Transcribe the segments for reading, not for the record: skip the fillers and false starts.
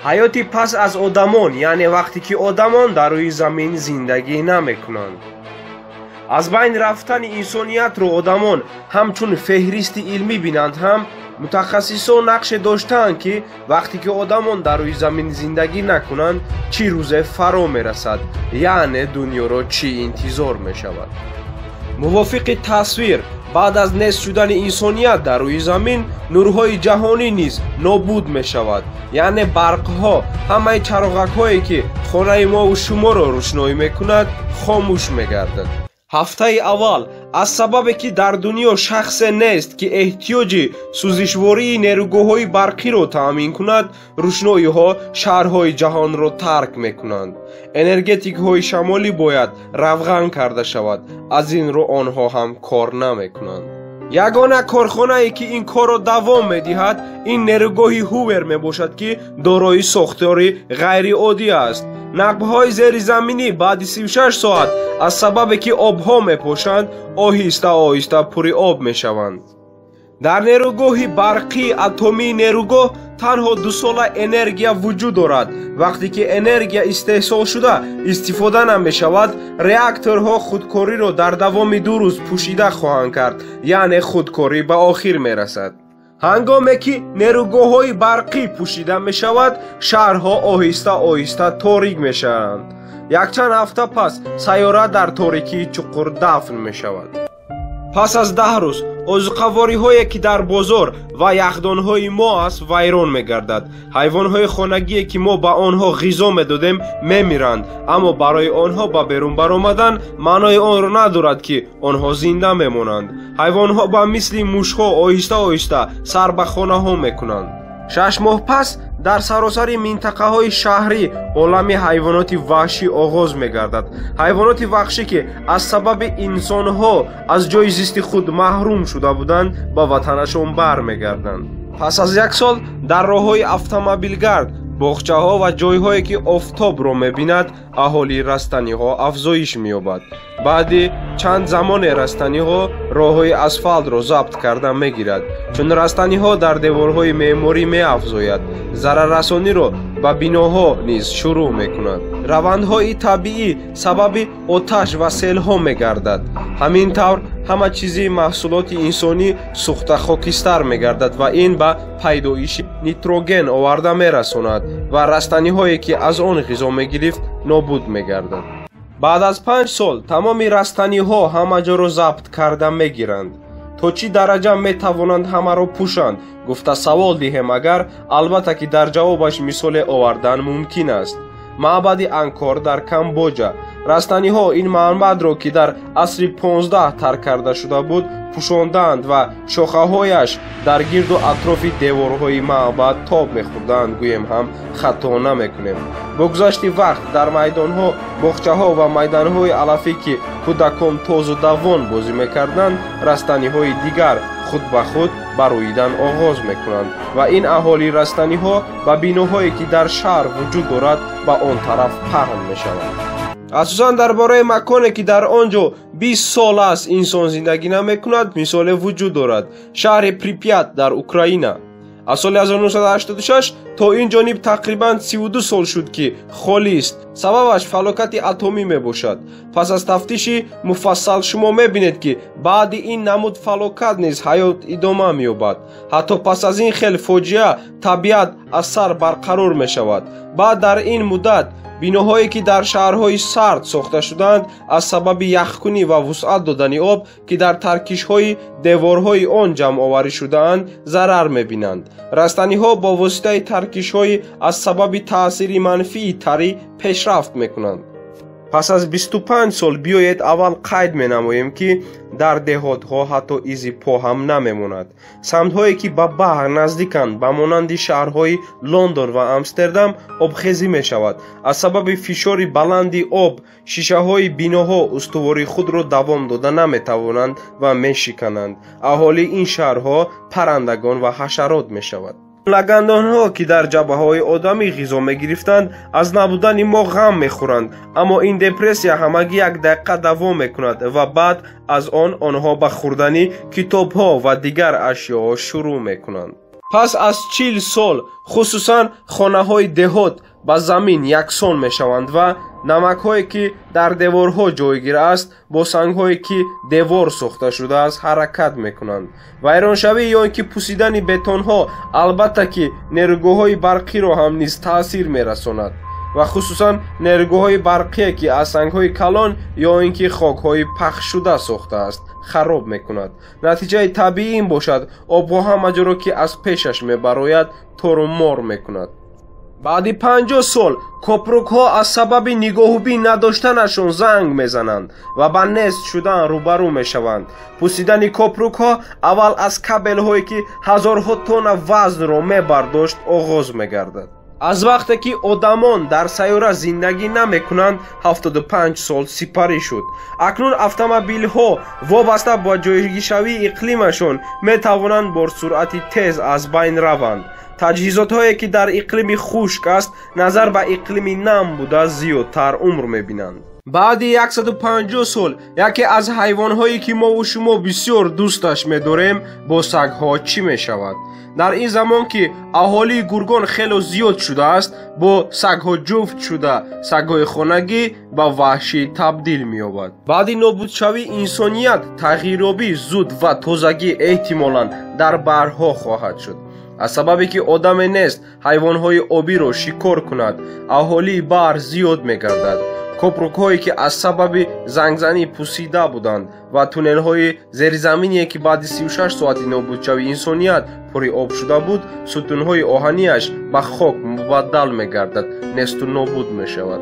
Ҳаёти пас аз одамон, яъне вақте ки одамон дар рӯи замин зиндагӣ намекунанд. Аз байн рафтани инсониятро одамон ҳамчун феҳристи илмӣ бинанд ҳам, мутахассисон нақше доштаанд, ки вақте ки одамон дар рӯи замин зиндагӣ накунанд, чӣ рӯзе фаро мерасад, яъне дунёро чӣ интизор мешавад. Мувофиқи тасвир, баъд аз нест шудани инсоният дар рӯи замин, нурҳои ҷаҳонӣ низ нобуд мешавад, яъне барқҳо, ҳамаи чароғакҳое, ки хонаи мову шуморо рӯшноӣ мекунад, хомӯш мегардад. Ҳафтаи аввал аз сабабе ки дар дунё шахсе нест, ки эҳтиёҷи сӯзишвории нерӯгоҳҳои барқиро таъмин кунад, рӯшноиҳо шаҳрҳои ҷаҳонро тарк мекунанд. Энергетикҳои шамолӣ бояд равған карда шавад, аз ин рӯ онҳо ҳам кор намекунанд. Ягона корхонае, ки ин корро давом медиҳад, ин нерӯгоҳи Ҳувер мебошад, ки дорои сохтори ғайриоддӣ аст. Нақбҳои зеризаминӣ баъди 36 соат аз сабабе ки обҳо мепошанд, оҳиста оҳиста пури об мешаванд. Дар нерӯгоҳи барқии атомии нерӯгоҳ танҳо 2 сола энергия вуҷуд дорад. Вақте ки энергия истеҳсолшуда истифода намешавад, реакторҳо худкориро дар давоми 2 рӯз пӯшида хоҳанд кард, яъне худкорӣ ба охир мерасад. Ҳангоме ки нерӯгоҳҳои барқӣ пӯшида мешавад, шаҳрҳо оҳиста оҳиста торик мешаванд. Якчанд ҳафта пас сайёра дар торикии чуқур дафн мешавад. Пас аз 10 рӯз озуқавориҳое, ки дар бозор ва яхдонҳои мо аст, вайрон мегардад. Ҳайвонҳои хонагие, ки мо ба онҳо ғизо медодем, мемиранд, аммо барои онҳо ба берун баромадан маънои онро надорад, ки онҳо зинда мемонанд. Ҳайвонҳо ба мисли мушҳо оҳиста оҳиста сар ба хонаҳо мекунанд. 6 моҳ пас дар саросари минтақаҳои шаҳрӣ олами ҳайвоноти ваҳшӣ оғоз мегардад. Ҳайвоноти ваҳшӣ, ки аз сабаби инсонҳо аз ҷойи зисти худ маҳрум шуда буданд, ба ватанашон бармегарданд. Пас аз як сол дар роҳҳои автомобилгард, боғчаҳо ва ҷойҳое, ки офтобро мебинад, аҳолии растаниҳо афзоиш меёбад. Баъди чанд замоне растаниҳо роҳҳои асфалтро забт карда мегирад. Чун растаниҳо дар деворҳои меъморӣ меафзояд, зараррасониро ба биноҳо низ шурӯъ мекунад. Равандҳои табиӣ сабаби оташ ва селҳо мегардад. Ҳамин тавр, ҳама чизи маҳсулоти инсонӣ сӯхта хокистар мегардад ва ин ба пайдоиши нитроген оварда мерасонад ва растаниҳое, ки аз он ғизо мегирифт, нобуд мегардад. Баъд аз 5 сол тамоми растаниҳо ҳама ҷоро забт карда мегиранд. То чӣ дараҷа метавонанд ҳамаро пӯшанд, гуфта савол диҳем агар, албатта ки дар ҷавобаш мисоле овардан мумкин аст: маъбади Анкор дар Камбоҷа. Растаниҳо ин маъбадро, ки дар асри 15 тарк карда шуда буд, пӯшондаанд ва шохаҳояш дар гирду атрофи деворҳои маъбад тоб мехӯрданд, гӯем ҳам хато намекунем. Бо гузашти вақт дар майдонҳо, боғчаҳо ва майдонҳои алафӣ, ки кӯдакон тозу давон бозӣ мекарданд, растаниҳои дигар худ ба худ ба рӯидан оғоз мекунанд ва ин аҳолии растаниҳо ба биноҳое, ки дар шаҳр вуҷуд дорад, ба он тараф паҳн мешаванд. Асосан дар бораи маконе, ки дар он ҷо 20 сол аст инсон зиндагӣ намекунад, мисоле вуҷуд дорад: шаҳри Припят дар Украина. Аз соли 1986 то ин ҷониб тақрибан 32 сол шуд, ки холист. Сабабаш фалокати атомӣ мебошад. Пас аз тафтиши муфассал шумо мебинед, ки баъди ин намуд фалокат низ ҳаёт идома меёбад. Ҳатто пас аз ин хел фоҷиа табиат аз сар барқарор мешавад. Баъд дар ин муддат биноҳое, ки дар шаҳрҳои сард сохта шудаанд, аз сабаби яхкунӣ ва вусъат додани об, ки дар таркишҳои деворҳои он ҷамъоварӣ шудаанд, зарар мебинанд. Растаниҳо бо воситаи таркишҳои аз сабаби таъсири манфии тарӣ пешрафт мекунанд. Пас аз 25 сол биёед, аввал қайд менамоем, ки дар деҳотҳо ҳатто изи по ҳам намемонад. Самтҳое, ки ба баҳр наздиканд, ба монанди шаҳрҳои Лондон ва Амстердам, обхезӣ мешавад. Аз сабаби фишори баланди об шишаҳои биноҳо устувории худро давом дода наметавонанд ва мешикананд. Аҳолии ин шаҳрҳо паррандагон ва ҳашарот мешавад. Лагандонҳо, ки дар ҷабҳаҳои одамӣ ғизо мегирифтанд, аз набудани мо ғам мехӯранд, аммо ин депрессия ҳамагӣ як дақиқа давом мекунад ва баъд аз он онҳо ба хӯрдани китобҳо ва дигар ашёҳо шурӯъ мекунанд. Пас аз 40 сол хусусан хонаҳои деҳот ба замин яксон мешаванд ва намакҳое ки дар деворҳо ҷойгир аст бо сангҳое ки девор сохта шудааст ҳаракат мекунанд. Вайроншавӣ ё ин ки пусидани бетонҳо албатта ки нерӯгоҳҳои барқиро ҳам низ таъсир мерасонад ва хусусан нерӯгоҳҳои барқие ки аз сангҳои калон ё ин ки хокҳои пахшшуда сохтааст хароб мекунад. Натиҷаи табиӣ ин бошад, обҳо ҳама ҷоро ки аз пешаш мебарояд тору мор мекунад. Баъди 50 сол копрукҳо аз сабаби нигоҳубин надоштанашон занг мезананд ва ба нест шудан рӯбарӯ мешаванд. Пусидани копрукҳо аввал аз кабелҳое ки ҳазорҳо тонна вазнро мебардошт оғоз мегардад. Аз вақте ки одамон дар сайёра зиндагӣ намекунанд 75 сол сипарӣ шуд. Акнун автомобилҳо вобаста ба ҷойгиршавии иқлимашон метавонанд бо суръати тез аз байн раванд. Таҷҳизотҳое ки дар иқлими хушк аст назар ба иқлими нам буда зиёдтар умр мебинанд. Баъди 150 сол яке аз ҳайвонҳое ки мову шумо бисёр дӯсташ медорем бо сагҳо чӣ мешавад? Дар ин замон ки аҳолии гургон хело зиёд шудааст, бо сагҳо ҷуфт шуда сагҳои хонагӣ ба ваҳшӣ табдил меёбад. Баъди нобудшавии инсоният тағйирёбӣ зуд ва тозагӣ эҳтимолан дар баҳрҳо хоҳад шуд. Аз сабабе ки одаме нест ҳайвонҳои обиро шикор кунад, аҳолии баҳр зиёд мегардад. Копрукҳое ки аз сабаби зангзанӣ пусида буданд ва туннелҳои зеризаминие ки баъди 36 соати нобудшавии инсоният пури об шуда буд, сутунҳои оҳанияш ба хок мубаддал мегардад, несту нобуд мешавад.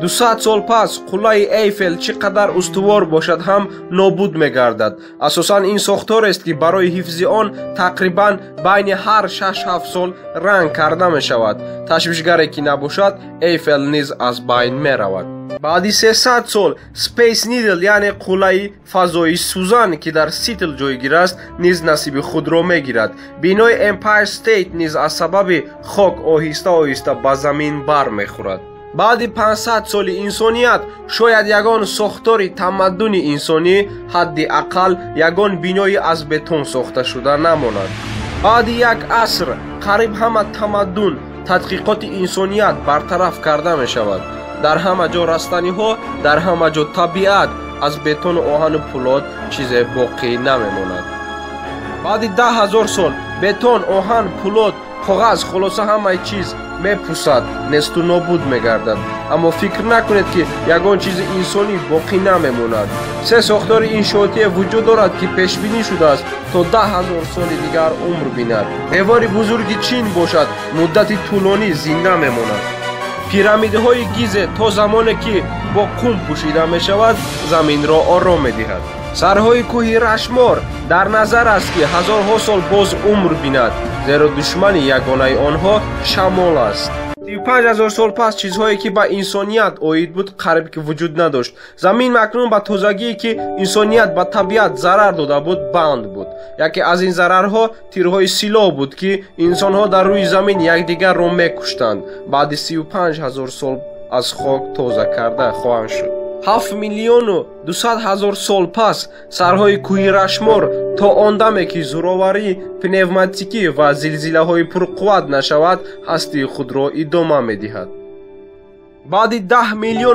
200 сол пас қуллаи Эйфел чӣ қадар устувор бошад ҳам нобуд мегардад. Асосан ин сохторест ки барои ҳифзи он тақрибан байни ҳар 6-7 сол ранг карда мешавад. Ташвишгаре ки набошад, Эйфел низ аз байн меравад. Баъди 300 сол Space Needle, яъне қуллаи фазои сӯзан ки дар Ситл ҷойгир аст, низ насиби худро мегирад. Бинои Empire State низ аз сабаби хок оҳиста-оҳиста ба замин бармехӯрад. Баъди 500 соли инсоният шояд ягон сохтори тамаддуни инсонӣ ҳадди ақал ягон бинои аз бетон сохта шуда намонад. Баъди як аср қариб ҳама тамаддун тадқиқоти инсоният бартараф карда мешавад. Дар ҳама ҷо растаниҳо, дар ҳама ҷо табиат, аз бетону оҳану пӯлод чизе боқӣ намемонад. Баъди 10 000 сол бетон, оҳан, пӯлод, коғаз, хулоса ҳамаи чиз мепусад, несту нобуд мегардад. Аммо фикр накунед ки ягон чизи инсонӣ боқӣ намемонад. Се сохтори иншоотие вуҷуд дорад ки пешбинӣ шудааст то 10 000 соли дигар умр бинад. Девори бузурги Чин бошад муддати тӯлонӣ зинда мемонад. Пирамидҳои Гизе то замоне ки бо қум пӯшида мешавад, заминро ором медиҳад. Сарҳои кӯҳи Рашмор дар назар аст ки ҳазорҳо сол боз умр бинад, зеро душмани ягонаи онҳо шамол аст. 35 000 сол пас чизҳое ки ба инсоният оид буд қариб ки вуҷуд надошт. Замин акнун ба тозагие ки инсоният ба табиат зарар дода буд банд буд. Яке аз ин зарарҳо тирҳои силоҳ буд ки инсонҳо дар рӯи замин якдигарро мекуштанд. Баъди 35 000 сол аз хок тоза карда хоҳанд шуд. 7 200 000 сол пас сарҳои кӯҳи Рашмор то он даме ки зӯроварӣ, пневматикӣ ва зилзилаҳои пурқувват нашавад, ҳастии худро идома медиҳад. Баъди 10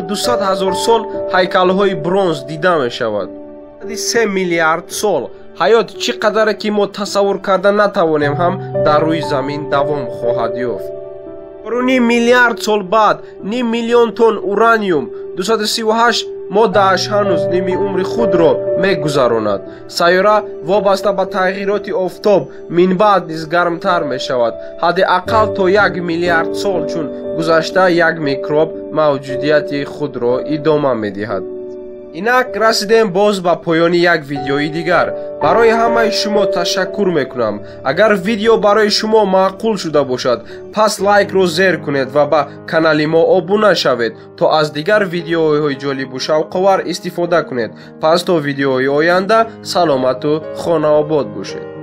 200 000 сол ҳайкалҳои бронз дида мешавад. Баъди 3 миллиард сол ҳаёт чӣ қадаре ки мо тасаввур карда натавонем ҳам дар рӯи замин давом хоҳад ёфт. 4,5 миллиард сол баъд 0,5 миллион тонн ураниум 238 моддааш ҳанӯз ними умри худро мегузаронад. Сайёра вобаста ба тағйироти офтоб минбаъд низ гармтар мешавад, ҳадди ақал то 1 миллиард сол, чун гузашта як микроб мавҷудияти худро идома медиҳад. Инак расидем боз ба поёни як видеои дигар. Барои ҳамаи шумо ташаккур мекунам. Агар видео барои шумо маъқул шуда бошад, пас лайкро зер кунед ва ба канали мо обуна шавед, то аз дигар видеоҳои ҷолибу шавқовар истифода кунед. Пас то видеои оянда саломату хонаобод бошед.